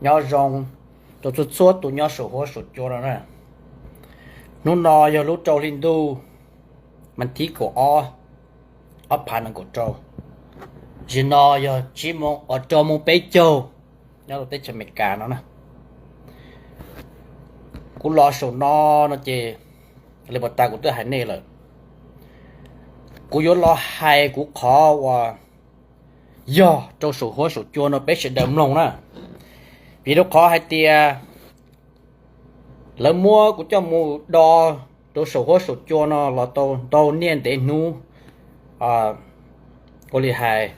Nyob zoo rau txhua txhua tus nyob saum huab saum cua no na. Hnub no yog lub rau hli ntuj mas thib kaum ob, ob phav nees nkaum rau. Zim no yog tsib moos, rau moos peb caug nyob rau teb chaws Amelikas no na. Kuv los saum no no ces li pas tas kuv twb hais nej lawm, kuv yuav los hais kuv qhov uas yog rau saum huab saum cua no peb sawv daws mloog na. Vim rau qhov hais tias lawv muab kuv coj mus do rau saum huab saum cua no los tau ntau niaj ntev hnub, ua li hais,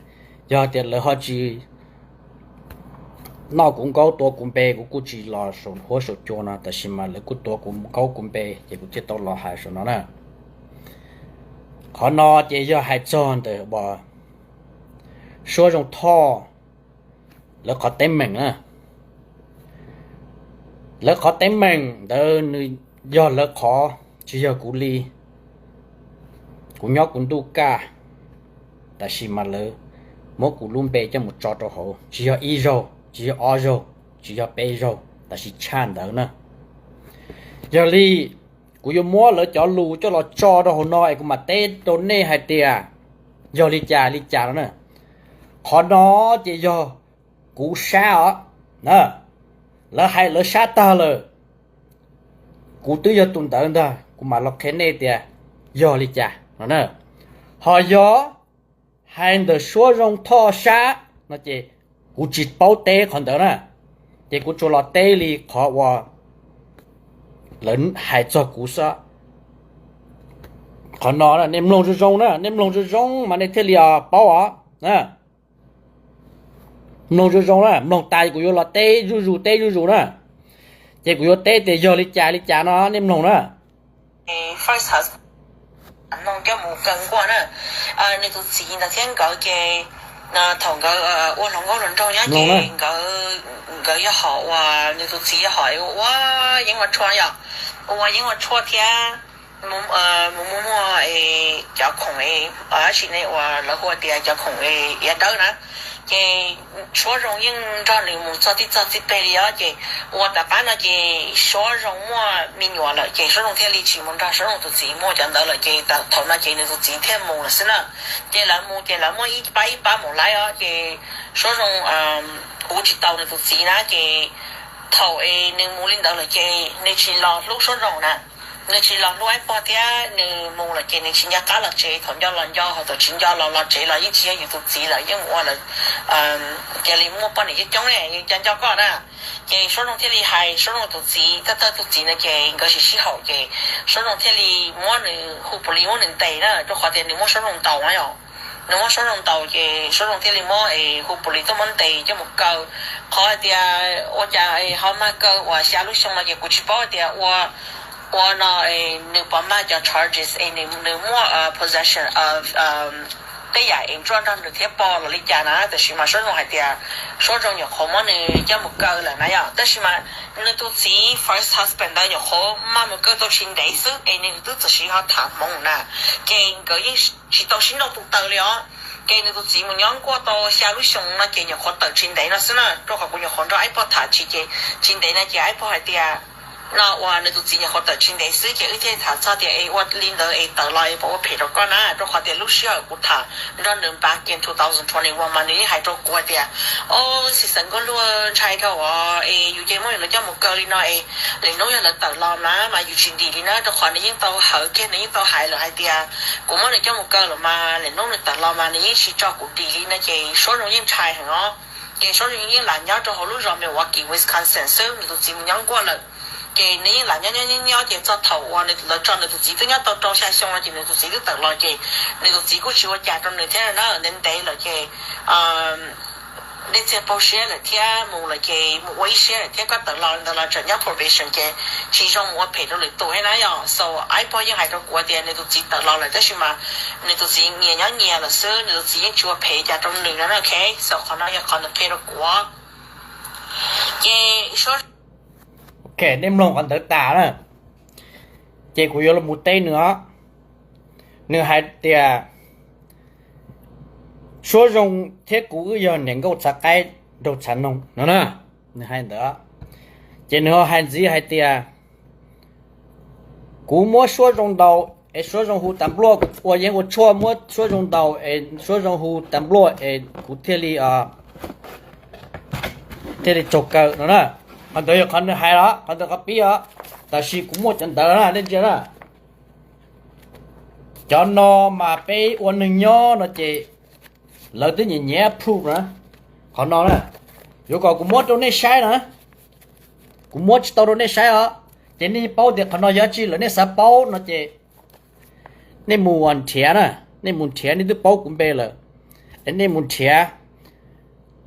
yog tias lawv ho tsis noj kuv nkaub tuav kuv npe kuv kuj tsis los saum huab saum cua no, tab sis mas lawv kuj tuav kuv nkaub kuv npe ces kuv thiaj tau los hais saum no na. Qhov no ces yog hais txog ntawm uas Suab Zoo Thoj lawv qhov teeb meem na. Lawv qhov teeb meem ntawd nws yog lawv qhov, tsis yog kuv li. Kuv nyob kuv ntuj kaj, tab sis mas lawv muab kuv lub npe coj mus tso rau hauv, tsis yog ib zaug, tsis yog ob zaug, tsis yog peb zaug, tab sis tshaj ntawd na. Yog li kuv yuav muab lawv cov lus coj los tso rau hauv no es kuv mam teb rau nej hais tias yog li cas li cas no na. Qhov no ces yog kuv sab os, lawv hais lawv sab tag lawm, kuv twb yog tus ntawd ntag kuv mam los qhia nej tias yog li cas no na. Ho yog hais ntawm Suab Zoo Thoj sab no ces kuv tsis paub teb qhov ntawd na, ces kuv tsuas los teb li qhov uas lawv hais txog kuv xwb. Qhov no nej mloog zoo zoo na, nej mloog zoo zoo mas nej thiaj li paub os. Mloog zoo zoo na, mloog tas kuv yuav los teb zuj zus teb zuj zus na, ces kuv yuav teb tias yog li cas li cas no nej mloog na. First husband, mloog coj mus kaw nkuaj na. Nws tus txiv ntawd thiab nkawd ces thaum nkawd ua hluas nkauj hluas nraug nyob ces nkawd, nkawd yog hom uas nws tus txiv yog hom ua yeeb ua tshuaj yom, ua yeeb ua tshuaj thiab mus muag muag cov khoom, tab sis ne uas lawv hu tias cov khoom iav dawb na. Ces Suab Zoo yeej nrog nws mus txog tib txog txij peg li os. Ces ua tom qab no ces Suab Zoo muaj me nyuam lawm ces Suab Zoo thiaj li tsis mus nrog Suab Zoo tus txiv muag cov ntawd lawm ces thaum no ces nws tus txiv thiaj mus lawm xwb na. Ces lawv mus ces lawv muaj ib pab ib pab mus laib os. Ces Suab Zoo hu tsis tau nws tus txiv na ces thaum es nws mus li ntawd lawm ces nws tsis los hlub Suab Zoo na. Nws tsis los hlub Aib Pog thiab nws mus lawm ces nws tsis nco qab los tsev, thaum nco los nco, thaum tsis nco los los tsev los yeej tsis yog yus tus txiv lawm, yeej mus ua lawm. Cia li muaj poj niam coob coob ne, yeej nco nco koj na. Ces Suab Zoo thiaj li hais Suab Zoo tus txiv, thawj thawj tus txiv no ces nkawd sib sib haum ces Suab Zoo thiaj li muab nws hu pus lis muab nws ntes na, rau qhov tias nws muab Suab Zoo ntaus na yom. Nws muab Suab Zoo ntaus ces Suab Zoo thiaj li muab hu pus lis tuaj muab ntes coj mus kaw. Qhov hais tias ua cas ho mag kaw uas xya lub xyoo no ces kuv tsis paub hais tias ua, ua no nws puas mag cov charges es nws muaj possession of tej yam es ntsuaj nrog nws thiab pog los li cas na, tab sis mas Suab Zoo hais tias Suab Zoo nyuam qhuav muab nws coj mus kaw lawm na yom. Tab sis mas nws tus txiv first husband ntawd nyuam qhuav mag mus kaw tau tsis ntev xwb es nws twb txawm siv ho tham hmoov na, ces nkawd yeej tsis tau sib nrauj tus taw li os. Ces nws tus txiv mus nyob nkuaj tau xya lub xyoo no ces nyuam qhuav tawm tsis ntev no xwb na, rau qhov kuv nyuam qhuav nrog Aib Pog tham tsis ces tsis ntev no ces Aib Pog hais tias no uas nws tus txiv nyuam qhuav tawm tsis ntev xwb ces wb thiaj tham txog tias es ua li ntawd es tawm los es puas ua phem rau koj na, rau qhov tias lub sij hawm kuv tham nrog nws back in two thousand twenty one mas nws yeej hais rau kuv hais tias, o, xis xeem Nkauj Luaj ntshai dhau os, es yus ces muab lawv coj mus kaw li no es lwm hnub yog lawv tawm los na mas yus tsis ntim li na, rau qhov nws yeej tau hawv kiag, nws yeej tau hais lawm hais tias kuv muab nws coj mus kaw lawm mas lwm hnub nws tawm los mas nws yeej tsis tso kuv dim li no ces Suab Zoo yeej ntshai heev os. Ces Suab Zoo yeej lam nyob rau hauv lub zos Milwaukee, Wisconsin xwb, nws tus txiv mus nyob nkuaj lawm. Ces nws yeej lam nyob nyob nyob nyob ces txog thaum uas lawv tso nws tus txiv twb nyob tau rau xya xyoo no ces nws tus txiv twb tawm los ces nws tus txiv kuj tsis ua cas rau nws thiab na, ntev ntev lawm ces dej txiag paug siab lawm thiab mus lawm ces mus ua ib siab lawm thiab koj tawm los ntawd los tseem nyob probation ces tsis zoo mus ua phem rau lwm tus thiab na yom. So Aib Pog yeej hais rau kuv tias nws tus txiv tawm los lawm tab sis mas nws tus txiv nyias nyob nyias lawm xwb, nws tus txiv yeej tsis ua phem cas rau nws no na. Ok, so qhov no yog qhov nws qhia rau kuv. Ces, ok, nej mloog qhov ntawd tas na, ces kuv yuav los mus teb nws os. Nws hais tias Suab Zoo thiab kuv wb yog niam nkauj txhav qaib nraug txhav noog no na. Nws hais ntawd, ces nws ho hais ntxiv hais tias, kuv muab suab zoo ntaus es suab zoo hu tas npluaj, kuv ua yeeb ua tshuaj muab suab zoo ntaus es suab zoo hu tas npluaj es kuv thiaj li, thiaj li tsaug kawg no na. Qhov ntawd yog qhov nws hais los qhov ntawd qhov pib os, tab sis kuv muaj cov ntawv na, nej ntsia na. Cov no mas peb ua neeg nyob no ces lawv twb nyiam nyiam proof na. Qhov no na, yuav kom kuv muab rau nej saib na, kuv muab tsis tau rau nej saib os. Ces nej paub tias qhov no yog dab tsi lawm nej xav paub no ces nej mus nrhiav na, nej mus nrhiav, nej twb paub kuv npe lawm, es nej mus nrhiav.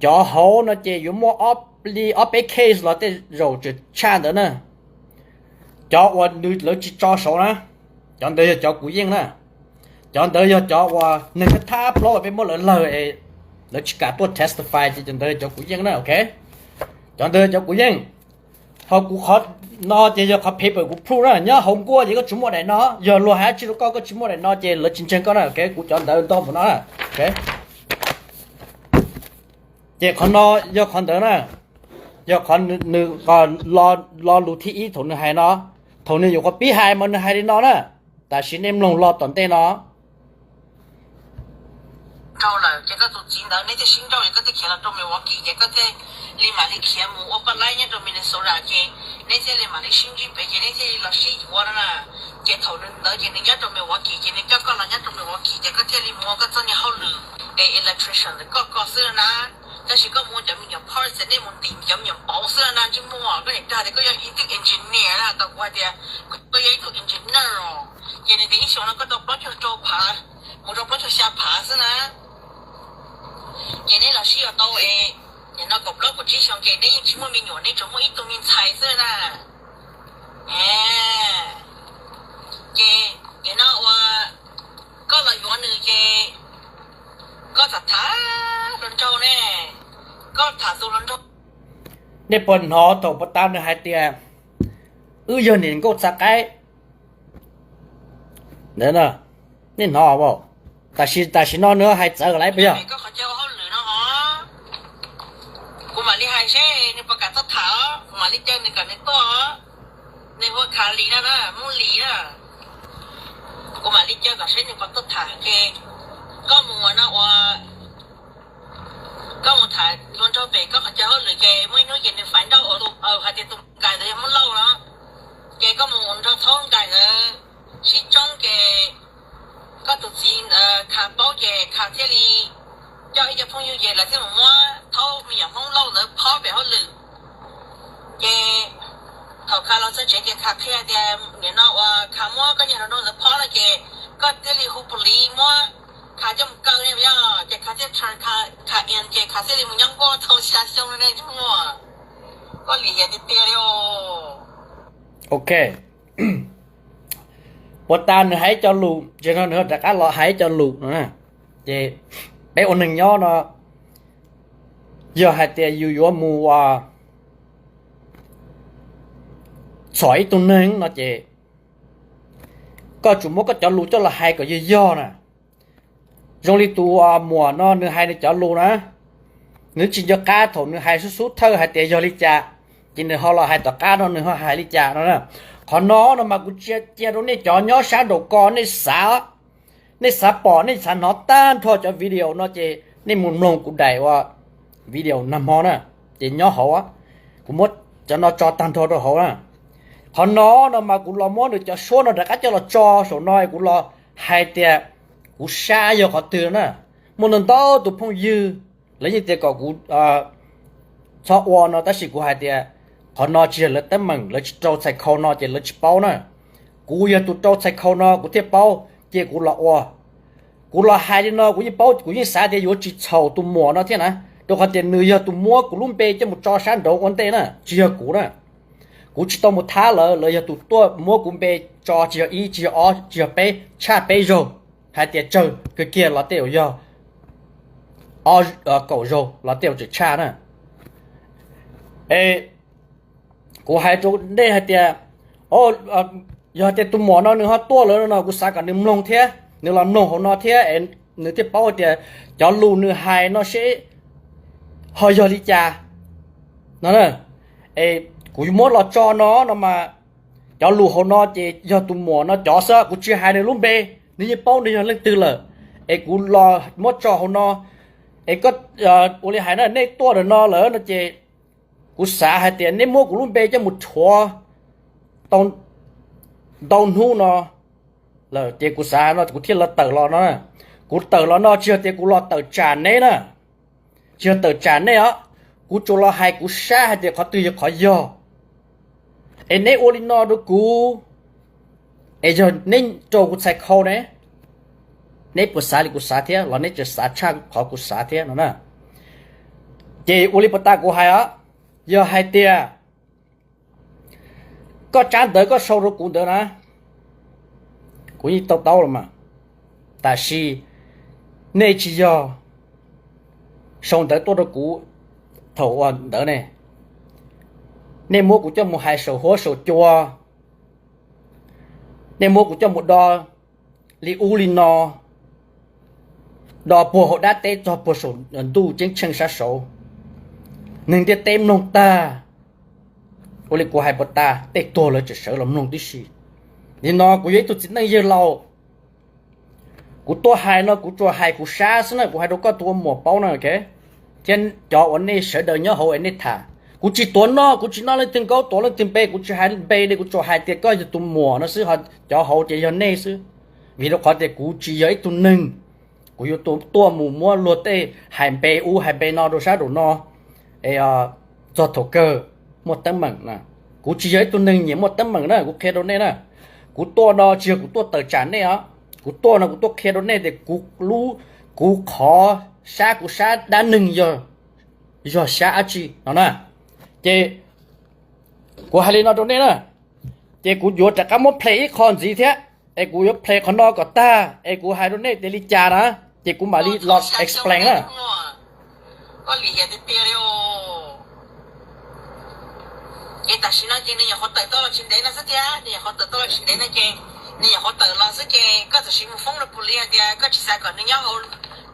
Cov hauv no ces yuav muaj ob li ob peb case los tej zaum tseem tshaj ntawd na. Cov uas nws lawv tsis tso saud na, cov ntawd yog cov kuv yeej na. Cov ntawd yog cov uas neeg thab thab plaub uas peb muab lawv lawg es lawv tsis kam tuaj testify ces cov ntawd yog cov kuv yeej na, ok. Cov ntawd yog cov kuv yeej. Ho kuv qhov no ces yog qhov paper kuv proof na, nyob hauv nkuaj ces koj tsis muaj daim no, yog luag hais dab tsi rau koj koj tsis muaj daim no ces lawv tsis ntseeg koj na, ok. Kuv cov ntawv ntau npaum no na, ok. Ces qhov no yog qhov ntawd na, yog qhov nws, lo lus thib ib thaum nws hais no, thaum nws yuav qhov pib hais mas nws hais li no na, tab sis nej mloog lo tom ntej no. Rau lawm ces koj tus txiv ntawd neb thiaj sib nrauj, ces koj thiaj khiav los rau Milwaukee, ces koj thiaj li mam li khiav mus ua paj laib nyob rau Minnesota, ces neb thiaj li mam li sib ntsib pem, ces neb thiaj li los sib yuav no na. Ces thaum ntawd ces nws nyob rau Milwaukee, ces nws coj koj los nyob rau Milwaukee, ces koj thiaj li mus ua koj txoj niag hauj lwm es electrician ntawm koj ko xwb na. Tab sis koj mus ua cov me nyuam parts, nej mus ntim cov me nyuam pauv xwb na, ntsej muag. Koj niam dag tias koj yog ib tug engineer na, tau kuv hais tias koj yog ib tug engineer os. Ces nws tias ib xyoos no koj tau plaub caug rau phav, mus rau plaub caug xya phav xwb na. Ces neb los sib yuav tau es nim no kaum plaub kaum tsib xyoo ces neb yeej tsis muaj me nyuam, neb tsuas muaj ib tug me ntxhais xwb na. Ces nim no uas koj los yuav nws ces koj tham tham hluas nraug ne, koj tham tus hluas nraug. Nej puas hnov thaum puas tas nws hais tias wb yog niam nkauj txav qaib? Nej hnov, tam sim, tam sim no nws hais txawv lawm puas yog? Koj qhov chaw ua hauj lwm no ho, kuv mam li hais seb nws puas kam tuaj tham, kuv mam li caw nws kom nws tuaj. Nws hu ua Kha Lis no na, Hmoob Lis na. Kuv mam li caw kom seb nws puas tuaj tham ces koj mus ua no ua, koj mus tham hluas nraug pem koj qhov chaw hauj lwm ces muaj ib hnub ces nws find out hais tias tus nkais ntawd yog Hmoob Lauj no, ces koj mus nrog thaub nkais ntawd sib tsoob ces koj tus txiv Kha paub ces Kha thiaj li coj ib co phooj ywg ces lawv thiaj mus muab thaub me nyuam Hmoob Lauj ntawd phob pem hauj lwm. Ces thaum Kha los txog tsev ces Kha qhia tias nim no uas Kha muab koj niag hluas nraug ntawd phob no ces koj thiaj li hu police muab Kha coj mus kaw ne yog, ces Kha thiaj turn Kha in ces Kha thiaj li mus nyob nkuaj tau xya xyoo ne, tsis muaj. Koj lim hiam tiag tiag li os. Ok. Puas tas nws hais ib co lus, ces no nws rov qab los hais ib co lus no na. Ces peb ua neeg nyob no, yog hais tias yus yuav mus txhom ib tug neeg no ces koj tsuas muab koj cov lus coj los hais kom yog yog na. Zoo li tus muam no nws hais nws cov lus na, nws tsis nco qab thaum nws hais xub xub thawj hais tias yog li cas, ces nws ho los hais tom qab no nws ho hais li cas no na. Qhov no no mas kuv tsia cia rau nej cov nyob sab nraum ko nej xav, nej xav pom nej xav hnov tag nrho cov video no ces nej mus mloog kuv daim ua video nag hmo na, ces nyob hauv, kuv muab cov no tso tag nrho rau hauv na. Qhov no no mas kuv los muab nws cov suab no rov qab coj los tso saum no, kuv los hais tias kuv sab yog qhov twg na. Muaj ntau ntau tus phooj ywg lawv yeej tias kom kuv txhob ua no, tab sis kuv hais tias qhov no tsis yog lawv teeb meem, lawv tsis rau txhais khau no ces lawv tsis paub na. Kuv yog tus rau txhais khau no kuv thiaj paub, ces kuv los ua. Kuv los hais li no kuv yeej paub, kuv yeej xav tias yuav tsis txhaum tus muam no thiab na, rau qhov tias nws yog tus muab kuv lub npe coj mus tso sab nraud ua ntej na, tsis yog kuv na. Kuv tsis tau mus thab lawv, lawv yog tus tuaj muab kuv npe tso, tsis yog ib, tsis yog ob, tsis yog peb, tshaj peb zaug. Hais tias tsawg kawg kiag los tej zaum yog kaum zaug los tej zaum tseem tshaj na. Es kuv hais rau nej hais tias, yog tias tus muam no nws ho tuaj lawm no kuv xav kom nws mloog thiab, nws los mloog hauv no thiab es nws thiaj paub tias cov lus nws hais no seb ho yog li cas. no na. Es kuv muab los tso no no mas, cov lus hauv no ces yog tus muam no cov xwb, kuv tsis hais nws lub npe, nws yeej paub nws yog leej twg lawm. Es kuv los muab tso hauv no, es koj ua li hais na, nej tuaj ntawm no lawm no ces kuv xav hais tias neb muab kuv lub npe coj mus rhuav tau ntau hnub no lawm ces kuv xav no kuv thiaj los tawm los no. Kuv tawm los no tsis yog tias kuv los tawm tsam neb na, tsis yog tawm tsam nej os, kuv tsuas los hais kuv sab hais tias qhov twg yog qhov yog. Es neb ua li no rau kuv, es yog neb rau kuv txhais khau ne, neb puas xav li kuv xav thiab los neb tseem xav tshaj qhov kuv xav thiab no na? Ces ua li puas tas kuv hais os, yog hais tias koj tsab ntawv koj sau rau kuv ntawd na, kuv yeej tau taub los mas. Tab sis nej tsis yog sau ntawv tuaj rau kuv thaum ua ntawd ne, nej muab kuv coj mus hais saum huab saum cua, nej muab kuv coj mus do li ub li no, do puag hauv dab teb txog puag saum ntuj ceeb tsheej sab saud, neeg ntiaj teb mloog tag. Ua li kuv hais puas tas, tej tuag lawv tseem sawv los mloog tib si. Nim no kuv yog ib tug txiv neej yawg laus, kuv tuaj hais no kuv tsuas hais kuv sab xwb na, kuv hais rau koj tus ua muam paub na, thiab cov uas nej sawv daws nyob hauv es nej tham. Kuv tsis tuav noj, kuv tsis noj leej twg nkaub tuav leej twg npe, kuv tsis hais npe li, kuv tsuas hais tias koj yog tus muam no xwb, ho cov hauv ces yog nej xwb. Vim rau qhov tias kuv tsis yog ib tug neeg, kuv yuav tuaj mus muab luag tej hais npe ub hais npe no rau sab rau no, es txog thaum kawg muaj teeb meem na. Kuv tsis yog ib tug neeg nyiam muaj teeb meem na, kuv qhia rau nej na. Kuv tuaj no tsis yog kuv tuaj tawm tsam nej os, kuv tuaj no kuv tuaj qhia rau nej tias kuv lub, kuv qhov sab, kuv sab dab neeg yog, yog sab dab tsi no na. Ces kuv hais li no rau nej na, ces kuv yuav rov qab muab play ib qho ntxiv thiab, es kuv yuav play qhov no kom tag es kuv hais rau nej tias li cas na, ces kuv mam li los explain na. Koj lim hiam tiag tiag li os. Ces tam sim no ces nws nyuam qhuav tawm tau los tsis ntev no xwb thiab, nws nyuam qhuav tawm tau los tsis ntev no ces nws nyuam qhuav tawm los xwb ces koj tam sim mus foob rau police hais tias koj tsis xav kom nws nyob hauv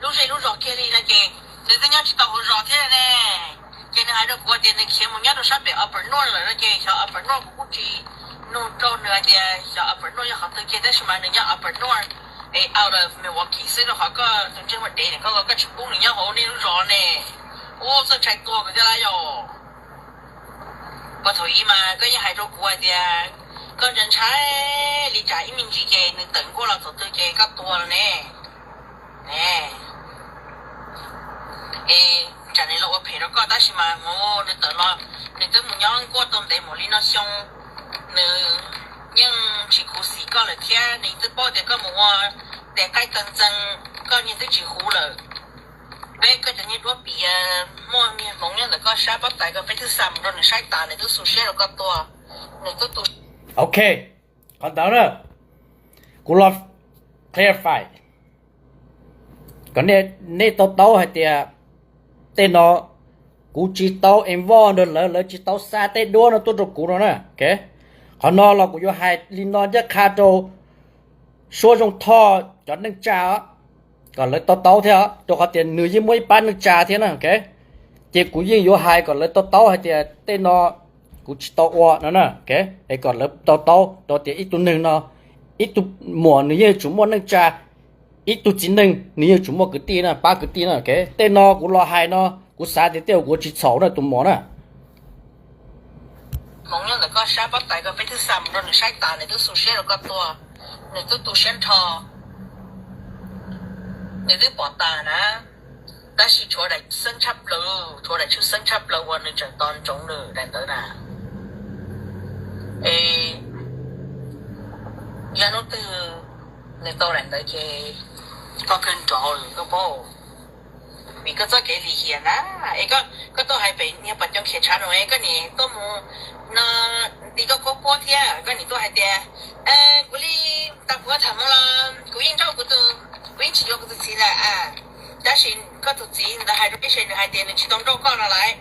lub zej lub zos kiag li no ces nws twb nyob tsis tau hauv zos thiab ne. Ces nws hais rau kuv tias nws khiav mus nyob rau sab pem Upper North lawm no ces xyov Upper North kuv kuj tsis nug rau nws hais tias xyov Upper North yog qhov twg kiag tab sis mas nws nyob Upper North es out of Milwaukee xwb rau qhov koj tus ntsej muag dev koj, koj tsis pub nws nyob hauv nej lub zos ne. Ua txoj ntshai tuag kuv thiab lawm yom. Puag thaum ub mas koj yeej hais rau kuv hais tias koj ntshai ntshai li cas ib me ntsis ces nws tawm nkuaj los thaum twg ces koj tuag lawm ne. Ne, es tsam nws los ua phem rau koj tab sis mas nws tawm los, nws twb mus nyob nkuaj tau ntev mus li no xyoo, nws yeej tsis khuv xim koj lawm thiab nws twb paub tias koj mus ua tes qaij taw ntxees, koj niag twb tsis huv lawm. Peb koj cov niag duab piav muaj niag hmoov nyob ntawm koj sab pob tais koj peb twb xa mus rau nws saib tas nws twb xu siab rau koj tuag, nws twb tu. Ok, qhov ntawd na, kuv los clarify kom nej tau taub hais tias tej no kuv tsis tau involve nrog lawv, lawv tsis tau xa tej duab no tuaj rau kuv no na. Qhov no los kuv yuav hais li no ncaj qha rau Suab Zoo Thoj cov neej tsa kom lawv tau taub thiab, rau qhov tias nws yeej muaj ib pab neej tsa thiab na. Ces kuv yeej yuav hais kom lawv tau taub hais tias tej no kuv tsis tau ua no na, es kom lawv tau taub rau tias ib tug neeg no, ib tug muam nws yeej yuav tsum muaj neej tsa, ib tug txiv neej nws yeej yuav tsum muaj kwv tij na, pab kwv tij na. Tej no kuv los hais no kuv xav tias tej uas kuv tsis txhaum na tus muam na. Hmoov nyob ntawm koj sab pob tais koj peb twb xa mus rau nws saib tas nws twb xu siab rau koj tuag, nws twb tu siab nrho, nws twb pom tas na. Tab sis tshuav daim xeeb tshaj plaws, tshuav daim tshwj xeeb tshaj plaws uas nws tseem tos ntsoov nws daim ntawd na. Es yog hnub twg nws tau daim ntawd ces koj kawg nrov lawm koj paub. Vim koj txoj kev lim hiam na, es koj tuaj hais pem niag pom coob khiav tshav no es koj nim tuaj mus no, nti koj kuab kuab thiab koj nim tuaj hais tias kuv li tau kuv tham hmoov los kuv yeej nrauj kuv tus, kuv yeej tsis yuav kuv tus txiv lawm a. Tab sis koj tus txiv ntawd hais rau peb seb nws hais tias nws tsis tau nrauj koj no lawm.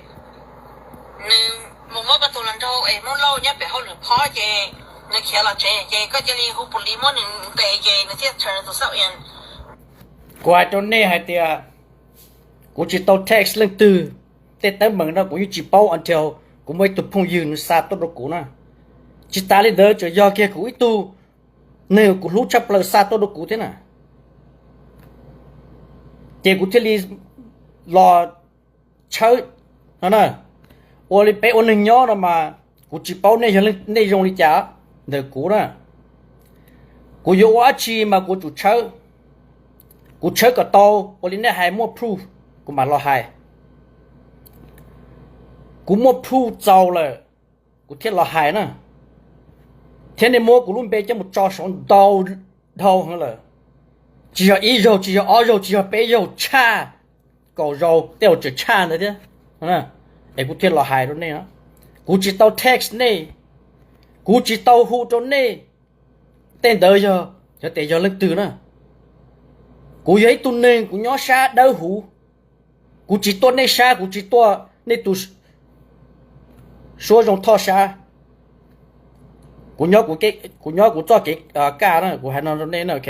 Nws mus muab koj tus hluas nraug es Hmoob Lauj nyob pem hauj lwm phob ces nws khiav los tsev ces koj cia li hu police muab nws ntes ces nws thiaj tshaw nws tus xauj. Kuv hais rau nej hais tias kuv tsis tau text leej twg, Tej teeb meem no kuv yeej tsis paub until kuv muaj ib tug phooj ywg nws xa tuaj rau kuv na. Tsis tas li ntawd tseem yog kiag kuv ib tug neeg kuv hlub tshaj plaws xa tuaj rau kuv thiab na. Ces kuv thiaj li los tshawb no na. Ua li peb ua neeg nyob no mas kuv tsis paub nej yog nej zoo li cas ntawm kuv na. Kuv yuav ua dab tsi mas kuv tsum tshawb. Kuv tshawb kom tau, ua li nej hais muaj proof kuv mam los hais. Kuv muaj proof txaus lawm kuv thiaj los hais na. Thiab nej muab kuv lub npe coj mus tso saum ntau dhau heev lawm. Tsis yog ib zaug, tsis yog ob zaug, tsis yog peb zaug, tshaj kaum zaus tej zaum tseem tshaj ntawd thiab. Es kuv thiaj los hais rau nej. Kuv tsis tau text nej, kuv tsis tau hu rau nej. Tej ntawd yog, yog tias yog leej twg na. Kuv yog ib tug neeg kuv nyob sab dawb huv. Kuv tsis tuaj nej sab, kuv tsis tuaj nej tus suab zoo thoj sab. Kuv nyob kuv txoj kev kaj na, kuv hais no rau nej na, ok.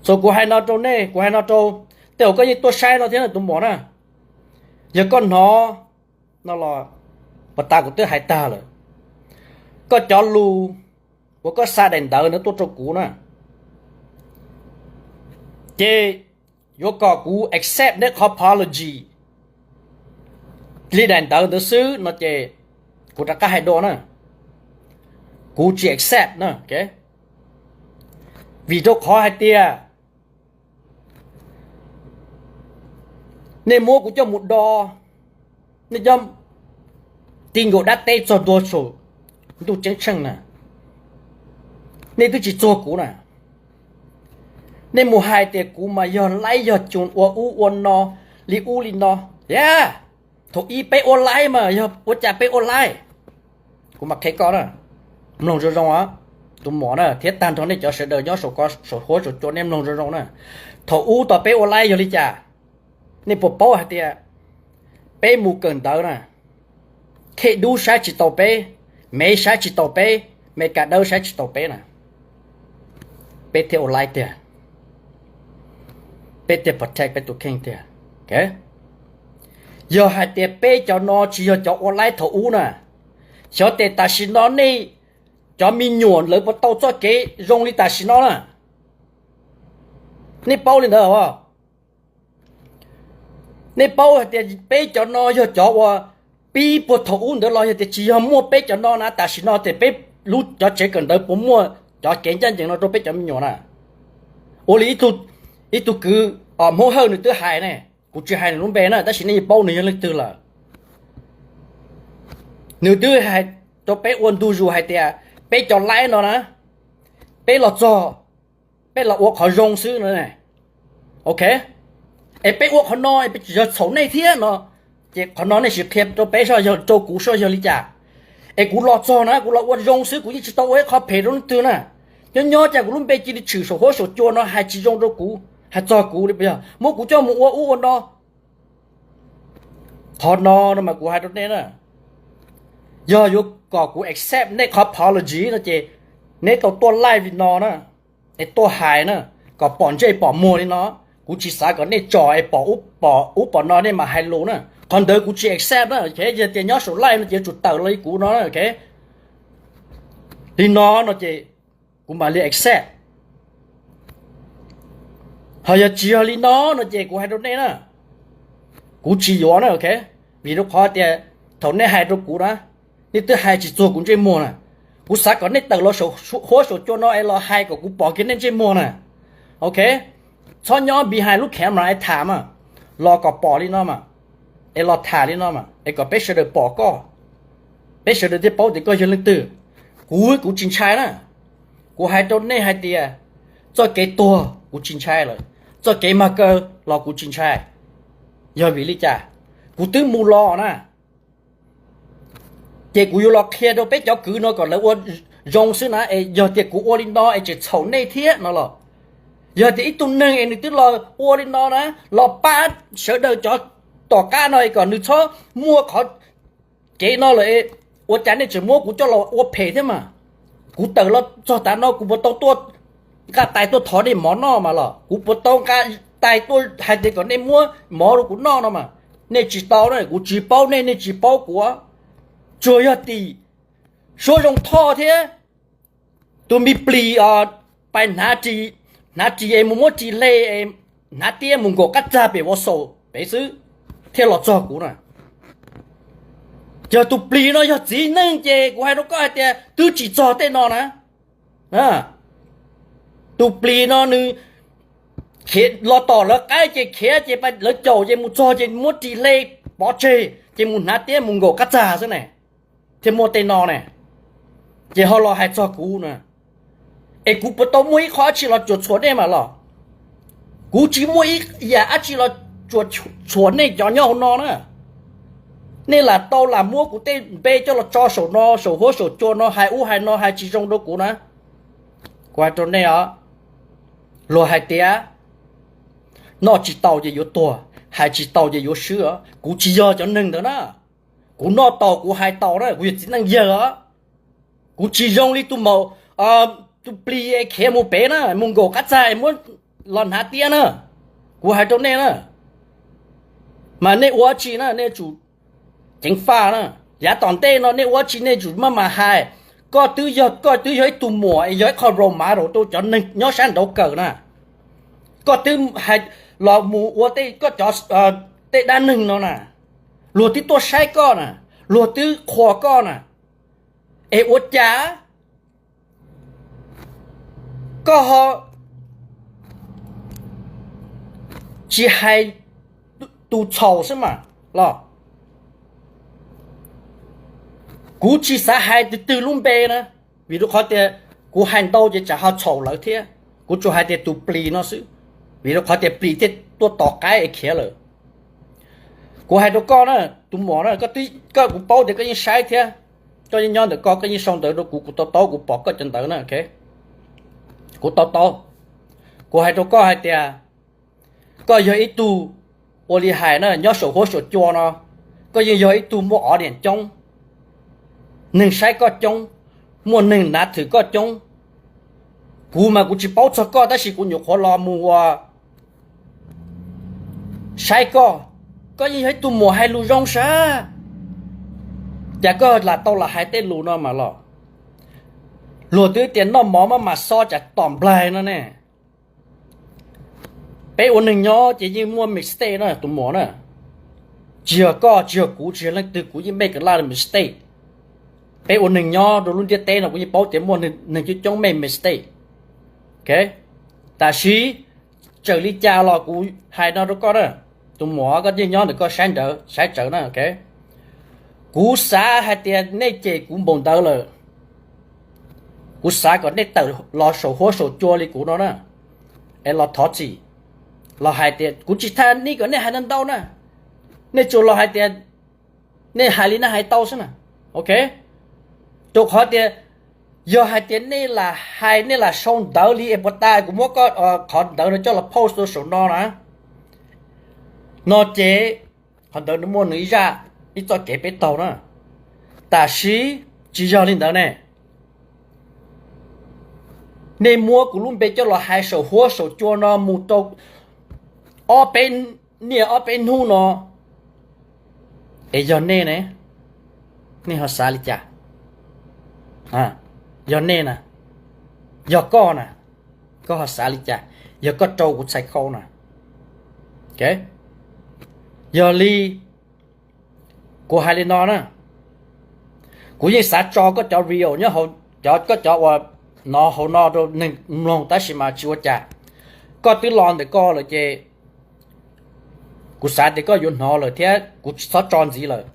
So kuv hais no rau nej, kuv hais no rau tej uas koj yeej tuaj saib no thiab na tus muam na. Yog koj hnov no los, puas tas kuv twb hais tag lawm. Koj cov lus uas koj xa daim ntawv ntawd tuaj rau kuv na, ces yuav kom kuv accept nej qhov apology li daim ntawv ntawd xwb no ces kuv rov qab hais dua na, kuv tsis accept na. Vim rau qhov hais tias nej muab kuv coj mus do, nej coj ti nkaus dab teb txog ntua saum ntuj ceeb tsheej na, nej twb tsis txuag kuv na. Nej mus hais tias kuv mas yog laib yog coos ua ub ua no, li ub li no. Yog thaum ub peb ua laib mas yog ua cas peb ua laib? Kuv mam qhia koj na, mloog zoo zoo os, tus muam na thiab tag nrho nej cov sawv daws nyob saum huab saum cua nej mloog zoo zoo na. Thaum ub tau peb ua laib yog li cas? Nej puas paub hais tias peb mus kawm ntawv na, Khej Dub saib tsis taus peb, Mev saib tsis taus peb, Meskas Dawb saib tsis taus peb na, peb thiaj ua laib tiag, peb thiaj protect peb tus kheej tiag. Yog hais tias peb cov no tsis yog cov ua laib thaum ub na, xyov tias tam sim no nej cov me nyuam lawv puas tau txoj kev zoo li tam sim no na? Nej paub li ntawd os? Nej paub hais tias peb cov no yog cov uas pib puag thaum ub ntawd los, yog tias tsis yog muaj peb cov no na, tam sim no tias peb lub cov tsev kawm ntawv puas muaj cov kev ncaj ncees no rau peb cov me nyuam na? Ua li ib tug kwv Hmoob Hawj nws twb hais ne, kuv tsis hais nws lub npe na tab sis nej yeej paub nws yog leej twg lawm. Nws twb hais rau peb ua ntu zus hais tias peb cov laib no na, peb los txog, peb los ua qhov zoo xwb no, ok, es peb ua qhov no es peb tsis yog txhaum nej thiab no, ces qhov no nej sim qhia rau peb soj yog rau kuv soj yog li cas? Es kuv los txog na kuv los ua zoo xwb, kuv yeej tsis tau ua ib qho phem rau leej twg na. Nyob nyob cas kuv lub npe cia li tshwm saum huab saum cua no hais tsis zoo rau kuv, hais txog kuv li puas yog? Muab kuv coj mus ua ub ua no. Qhov no no mas kuv hais rau nej na, yog yuav kom kuv accept nej qhov apology no ces neb tau tuaj live li no na, es tuaj hais na, kom pom ntsej pom muag li no. Kuv tsis xav kom nej tso es pom ub pom no nej mam hais lus na. Qhov ntawd kuv tsis accept na, ok. Yog tias nyob saum live no ces yuav tsum tawm los li kuv no, ok. Li no no ces kuv mam li accept. Ho yog tsis yog li no no ces kuv hais rau nej na, kuv tsis yuav na, ok. Vim rau qhov tias thaum nej hais rau kuv na, nej twb hais tsis txuag kuv ntsej muag na. Kuv xav kom nej tawm los huab saum cua no es los hais kom kuv pom kiag nej ntsej muag na, ok. Txhob nyob behind lub camera es tham mas, los kom pom li no mas, es los tham li no mas es kom peb sawv daws pom koj, peb sawv daws thiaj paub tias koj yog leej twg. Kuv, kuv tsis ntshai na. Kuv hais rau nej hais tias txoj kev tuag kuv tsis ntshai lawm, txoj kev mag kaw los kuv tsis ntshai. Yog vim li cas? Kuv twb mus los na, ces kuv yuav los qhia rau peb cov kwv no kom lawv ua zoo xwb na. Es yog tias kuv ua li no es tseem txhaum nej thiab no los, yog tias ib tug neeg es nws twb los ua li no na, los pab sawv daws cov tom qab no es kom nws txhob muaj qhov kev no lawm, ua cas nej tseem muab kuv coj los ua phem thiab mas? Kuv tawm los txog tav no kuv puas tau tuaj nqa tais tuaj thov nej mov noj mas los? Kuv puas tau nqa tais tuaj hais tias kom nej muab mov rau kuv noj no mas? Nej tsis tau na, kuv tsis paub nej, nej tsis paub kuv. Tsuas yog tim Suab Zoo Thoj thiab tus me plis pais hnav ris, hnav ris es mus muab ris hle, hnav tiab mus nkaum qab txag pem Wausau pem xwb thiaj los txog kuv na. Yog tus plis no yog txiv neej ces kuv hais rau koj hais tias twb tsis txog tej no na. Tus plis no nws khiav los tom lawv qaib ces khiav ces lawv caum ces mus txog ces muab ris hle pov tseg ces mus hnav tiab mus nkaum qab txag xwb ne, thiaj muaj tej no ne. Ces ho los hais txog kuv na, es kuv puas tau muaj ib qho dab tsi los cuam tshuam nej mas los? Kuv tsis muaj ib yam dab tsi los cuam tshuam nej cov nyob hauv no na. Nej lam tau lam muab kuv tej npe coj los tso saum no saum huab saum cua no hais ub hais no hais tsis zoo rau kuv na. Kuv hais rau nej os, luag hais tias noj tsis tau ces yuav tuag, hais tsis tau ces yuav swb os. Kuv tsis yog cov neeg ntawd na. Kuv noj tau kuv hais tau na, kuv yog txiv neej yawg os. Kuv tsis zoo li tus maum, tus plis es khiav mus pem na, mus nkaum qab txag muab los hnav tiab na. Kuv hais rau nej na, mas nej ua tsi na, nej tsum ceev faj na. Yav tom ntej no nej ua tsi nej tsum maj mam hais. Koj twb yog, koj twb yog ib tug muam es yog ib qho role model rau cov neeg nyob sab nraud kawm na. Koj twb hais los mus ua tej koj cov, tej dab neeg no na, luag twb tuaj saib koj na, luag twb qhuas koj na, es ua cas koj ho tsis hais tus txhaum xwb mas los? Kuv tsis xav hais tus twg lub npe na, vim rau qhov tias kuv hais ntau ces tsam ho txhaum lawv thiab. Kuv tsuas hais tias tus plis no xwb, vim rau qhov tias plis thiaj tuaj tos qaib es khiav lawm. Kuv hais rau koj na, tus muam na, koj, kuv paub tias koj yeej saib thiab, koj yeej nyob ntawm koj, koj yeej sau ntawv rau kuv, kuv to taub kuv pom koj cov ntawv na. Kuv to taub. Kuv hais rau koj hais tias koj yog ib tug, ua li hais na, nyob saum huab saum cua no, koj yeej yog ib tug muaj audience coob, neeg saib koj coob, muaj neeg nav thwm koj coob. Kuv mas kuv tsis paub txog koj tab sis kuv nyuam qhuav los mus ua saib koj, koj yeej yog ib tug muam hais lus zoo sab. Cas koj lam tau lam hais tej lus no mas los? Luag twb tias noj mov maj mam xob cas tom nplaig no ne. Peb ua neeg nyob ces yeej muaj mistake na tus muam na. Tsis yog koj, tsis yog kuv, tsis yog leej twg, kuv yeej make a lot of mistake. Peb ua neeg nyob rau lub ntiaj teb no kuv yeej paub tias muaj neeg coob coob make mistake. Tam sis txawm li cas los kuv hais no rau koj na, tus muam, koj yeej nyob ntawm koj saib ntawv saib tsawv na. Kuv xav hais tias nej cem kuv npaum ntawd lawm, kuv xav kom nej tawm los saum huab saum cua li kuv no na, es los thov txim, los hais tias kuv tsis tha nej kom nej hais ntau ntau na, nej tsuas los hais tias nej hais li nej hais tau xwb na. Ok, rau qhov tias yog hais tias nej lam hais, nej lam sau ntawv li es puas tas kuv muab koj qhov ntawv no coj los post rau saum no na, no ces qhov ntawd nws muaj nws ib zaj, ib txoj kev peb taug na. Tam sis tsis yog li ntawd ne. Nej muab kuv lub npe coj los hais saum huab saum cua no mus rau ob peb niaj ob peb hnub no, es yog nej ne, nej ho xav li cas? Yog nej na, yog koj na, koj ho xav li cas? Yog koj rau kuv txhais khau na. Yog li kuv hais li no na, kuv yeej xav tso koj cov video nyob hauv, cov, koj cov uas no hauv no rau neeg mloog tab sis mas tsis ua cas. Koj twb los ntawm koj lawm ces kuv xav tias koj yuav hnov lawm thiab kuv tsis txhob tso ntxiv lawm.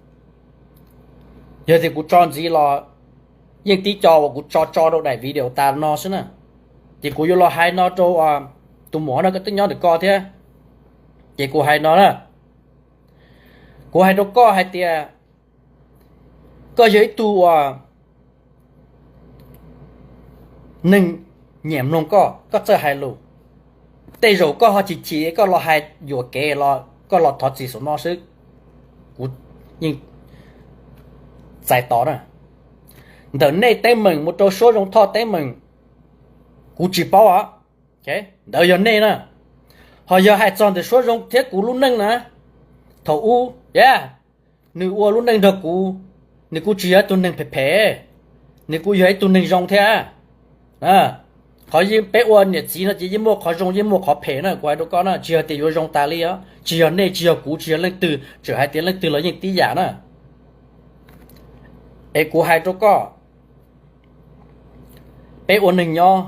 Yog tias kuv tso ntxiv los yeej tib co uas kuv tso tso rau daim video tas no xwb na. Ces kuv yuav los hais no rau tus muam no, koj twb nyob ntawm koj thiab. Ces kuv hais no na, kuv hais rau koj hais tias koj yog ib tug uas neeg nyiam mloog koj, koj txawj hais lus. Tej zaum koj ho chim chim koj los hais yuam kev los koj los thov txim saum no xwb. Kuv yeej txais tos na. Ntawm nej teeb meem mus rau Suab Zoo Thoj teeb meem, kuv tsis paub os. Ntawd yog nej na. Ho yog hais txog ntawm Suab Zoo thiab kuv lub neej na, Thaum ub, yeah, nws ua lub neej nrog kuv, nws kuj tsis yog ib tug neeg phem phem, nws kuj yog ib tug neeg zoo thiab. Qhov yeej peb ua niam txiv no ces yeej muaj qhov zoo yeej muaj qhov phem na, kuv hais rau koj na, tsis yog tias yuav zoo tas li os, tsis yog nej tsis yog kuv tsis yog leej twg, txawm hais tias leej twg los yeej tib yam na. Es kuv hais rau koj, peb ua neeg nyob,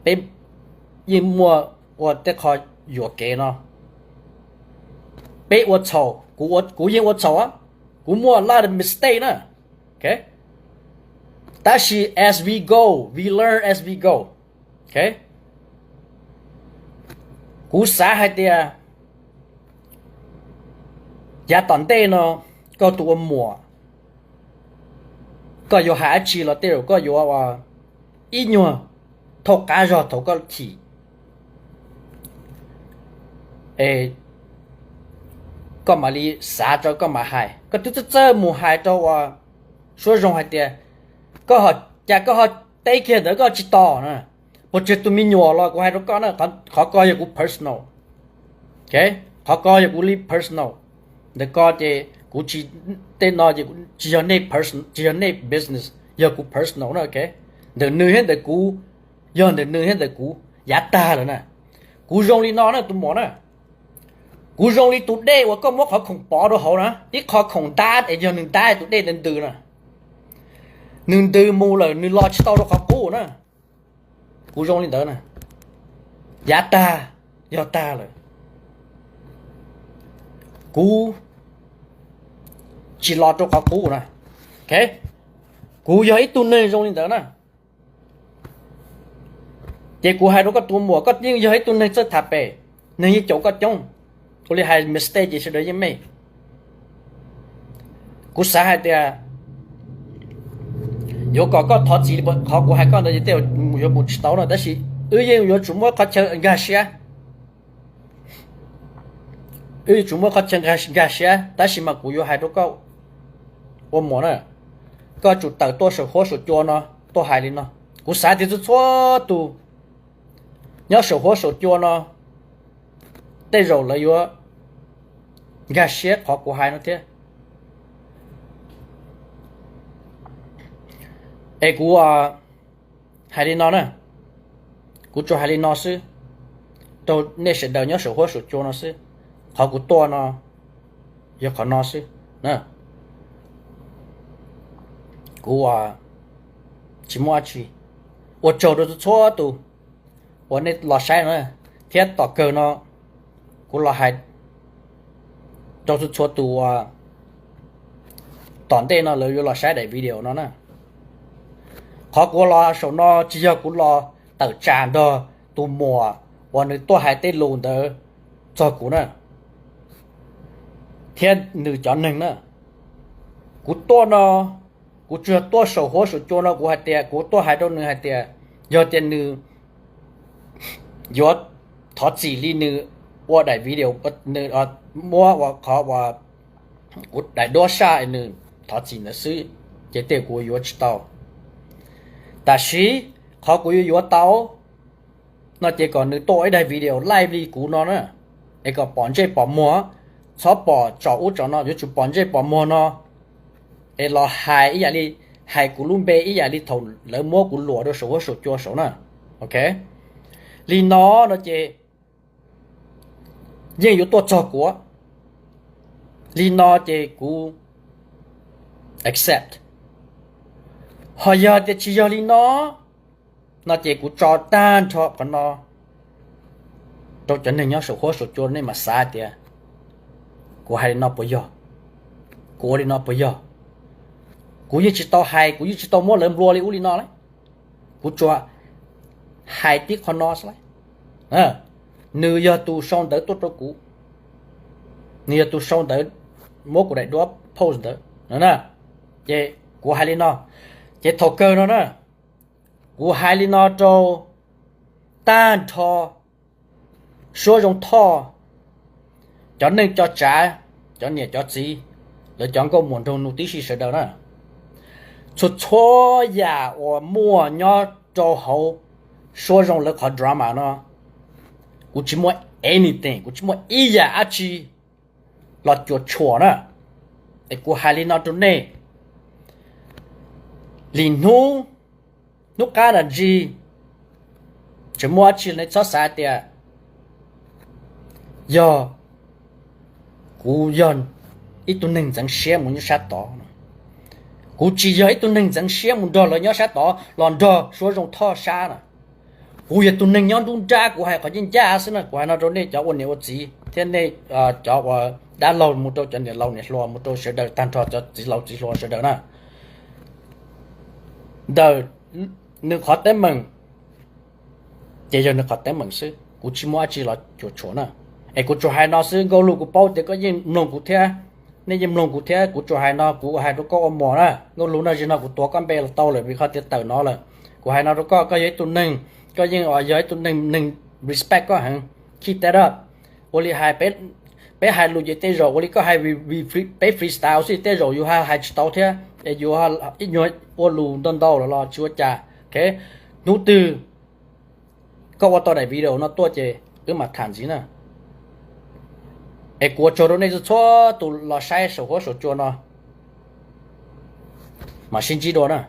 peb yeej muaj ua tej qho yuam kev no, peb ua txhaum, kuv yeej ua txhaum, kuv muaj a lot of mistake na. Tab sis as we go, we learn as we go. Kuv xav hais tias yav tom ntej no koj tus ua muam, koj yuav hais dab tsi los tej zaum koj yuav ua ib nyuag thaum qab zog thaum koj chim, es koj mam li xav rau koj mam hais. Koj twb txawj txawj mus hais rau ua Suab Zoo hais tias, koj ho, cas koj ho teb kiag ntawd koj tsis tos na? Puas tsis tus me nyuam los kuv hais rau koj na, qhov ko yog kuv personal. Qhov ko yog kuv li personal. Ntawm ko ces kuv tsis, tej no ces tsis yog nej person, tsis yog nej business, yog kuv personal na. Ntawm nws thiab ntawm kuv, yog ntawm nws thiab ntawm kuv, yav tag lawm na. Kuv zoo li no na tus muam na, kuv zoo li tus dej uas koj muab qhov khoom pov rau hauv na, ib qho khoom dab es yog nws dab tus dej ntws ntws na, nws ntws mus lawm nws los tsis tau rau qhov qub na. Kuv zoo li ntawd na, yav tag, yog tag lawm, kuv tsis los rau qhov qub na. Kuv yog ib tug neeg zoo li ntawd na. Ces kuv hais rau koj tus muam, koj yeej yog ib tug neeg txawj tham pem, neeg yeej caum koj coob, ua li hais mistake ces sawv daws yeej meej. Kuv xav hais tias yuav kom koj thov txim li qhov kuv hais koj ntawd ces tej yuav mus tsis tau na, tab sis wb yeej yuav tsum muab qhov chaw nkag siab. Wb yuav tsum muab qhov chaw nkag siab, tab sis mas kuv yuav hais rau koj ua muam na, koj tsum tawm tuaj saum huab saum cua no tuaj hais li no. Kuv xav tias txhua txhua tus nyob saum huab saum cua no tej zaum lawv yuav nkag siab qhov kuv hais no thiab. Es kuv hais li no na, kuv tsuas hais li no xwb rau nej sawv daws nyob saum huab saum cua no xwb. Qhov kuv tuaj no yog qhov no xwb. Kuv tsis muaj dab tsi, ua tsaug rau txhua tus uas nej los saib no, thiab tom kawg no kuv los hais rau txhua txhua tus uas tom ntej no lawv yuav los saib daim video no na. Qhov kuv los saum no tsis yog kuv los tawm tsam nrog tus muam uas nws tuaj hais tej lus ntawd txog kuv na, thiab nws cov neeg na. Kuv tuaj no, kuv tsuas tuaj saum huab saum cua no kuv hais tias, kuv tuaj hais rau nws hais tias yog tias nws yuav thov txim li nws ua daim video, nws muab ua qhov uas kuv daim duab saj nws thov txim ntawd xwb, ces tej kuv yuav tsis tau. Tab sis qhov kuv yuav yuav tau no ces kom nws tuaj ua ib daim video live li kuv no na, es kom pom ntsej pom muag, txhob pom tsom ub tsom no, yuav tsum pom ntsej pom muag no, es los hais ib yam li, hais kuv lub npe ib yam li thaum lawv muab kuv luam rau saum huab saum cua saud na. Ok, li no no ces yeej yuav tuaj txog kuv, li no ces kuv accept. Ho yog tias tsis yog li no, no ces kuv tso tag nrho qhov no rau cov neeg nyob saum huab saum cua nej mam xav tias kuv hais li no puas yog, kuv ua li no puas yog. Kuv yeej tsis tau hais, kuv yeej tsis tau muab lawv nplua li ub li no lawm. Kuv tsuas hais tib qho no xwb lauj. Nws yog tus sau ntawv tuaj rau kuv, nws yog tus sau ntawv muab kuv daim duab post ntawd no na. Ces kuv hais li no, ces thaum kawg no na, kuv hais li no rau tag nrho Suab Zoo Thoj, cov neej cov tsav, cov niam cov txiv, lawv cov nkauj muam nraug nus tib si sawv daws na. Txhua txhua yam uas muaj nyob rau hauv Suab Zoo lawv qhov drama no, kuv tsis muaj anything, kuv tsis muaj ib yam dab tsi los cuam tshuam na. Es kuv hais li no rau nej, li hnub, hnub qab nram ntsis, tseem muaj dab tsi nej txhob xav tias yog kuv yog ib tug neeg ntxeev siab mus nyob sab tod. Kuv tsis yog ib tug neeg ntxeev siab mus nrog lawv nyob sab tod los nrog Suav Zoo Thoj sab na. Kuv yog tus neeg nyob nruab nrab, kuv hais qhov ncaj ncaj xwb na. Kuv hais no rau nej cov ua niam ua txiv thiab nej cov uas dab laug mus rau cov niam laus niam hluas, mus rau sawv daws tag nrho cov txiv laus txiv hluas sawv daws na. Ntawm nws qhov teeb meem ces yog nws qhov teeb meem xwb, kuv tsis muaj dab tsi los cuam tshuam na. Es kuv tsuas hais no xwb, Nkauj Lug kuv paub tias koj yeej mloog kuv thiab, nej yeej mloog kuv thiab. Kuv tsuas hais no, kuv hais rau koj ua mos na. Nkauj Lug, no zaum no kuv tuav koj npe los tau lawm vim qhov tias tawm no lawm. Kuv hais no rau koj, koj yog ib tug neeg, koj yeej yog ib tug neeg, neeg respect koj heev. Keep that up. Ua li hais, peb hais lus ces tej zaum ua li koj hais, peb freestyle xwb tej zaum yus hais tsis tau thiab es yus ib nyuag ua lus ntau ntau los los tsis ua cas. Hnub twg koj ua tau daim video no tuaj ces wb mam tham ntxiv na. Es kuv ua tsaug rau nej txhua tus los saib saum huab saum cua no, mam sib ntsib dua na.